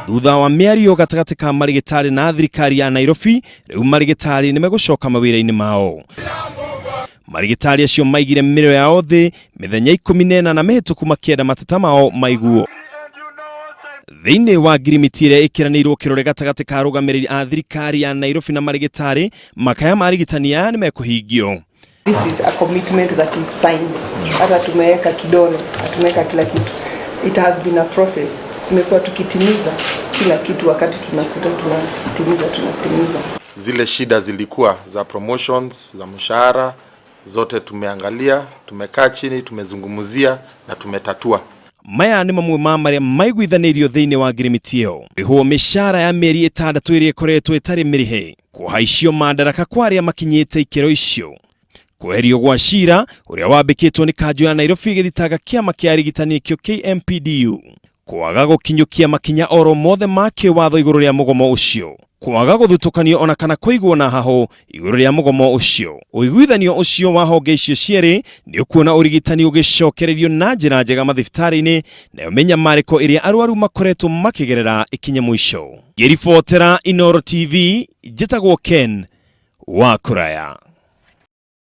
Thutha wa mĩario gatagatĩ ka marĩgĩtarĩ na thirikari ya Nairobi, rĩu marĩgĩtarĩ nĩ megũcoka mawĩra-inĩ mao. Marĩgĩtarĩ acio maigire mĩrĩo yao thĩ mĩthenya 14 mĩhĩtũku makĩenda mateta mao maiguo. Thĩinĩ wa ngirimiti ĩrĩa ĩkĩranĩirwo kĩrore gatagatĩ ka arũgamĩrĩri a thirikari ya Nairobi na marĩgĩtarĩ, makaya ma arigitani aya nĩ mekũhingio. This is a commitment that is signed. Hata tumeweka kidole, tumeweka kila kitu. It has been a process. Tumekuwa tukitimiza kila kitu wakati tunakuta tunatimiza tunatimiza. Zile shida zilikuwa za promotions, za mshahara, zote tumeangalia, tumekaa chini, tumezungumzia na tumetatua. Maya nĩ mamwe ma marĩa maiguithanĩirio thĩinĩ wa ngirimiti ĩyo. Rĩhwo mĩcara ya mĩeri 6 ĩrĩa ĩkoretwo ĩtarĩ mĩrĩhe, kũhaicio mandaraka kwa arĩa makinyĩte ikĩro icio, kweherio gwa cira ũrĩa wambĩkĩtwo nĩ kanjũ ya Nairobi ĩgĩthitanga kĩama kĩa arigitani nĩkĩo KMPDU, kwaga gũkinyũkia makinya oro mothe ma kĩwatho igũrũ rĩa mũgomo ũcio, kwaga gũthutũkanio ona kana kũigwo na hahũ igũrũ rĩa mũgomo ũcio. Ũiguithanio ũcio wa honge icio cierĩ nĩ ũkuona ũrigitani ũgĩcokererio na njĩra njega mathibitarĩ-inĩ, nayo mĩnyamarĩko ĩrĩa arwaru makoretwo makĩgerera ĩkinye mũico. Ngĩribotera Inooro TV, njĩtagwo Ken wa Kũraya.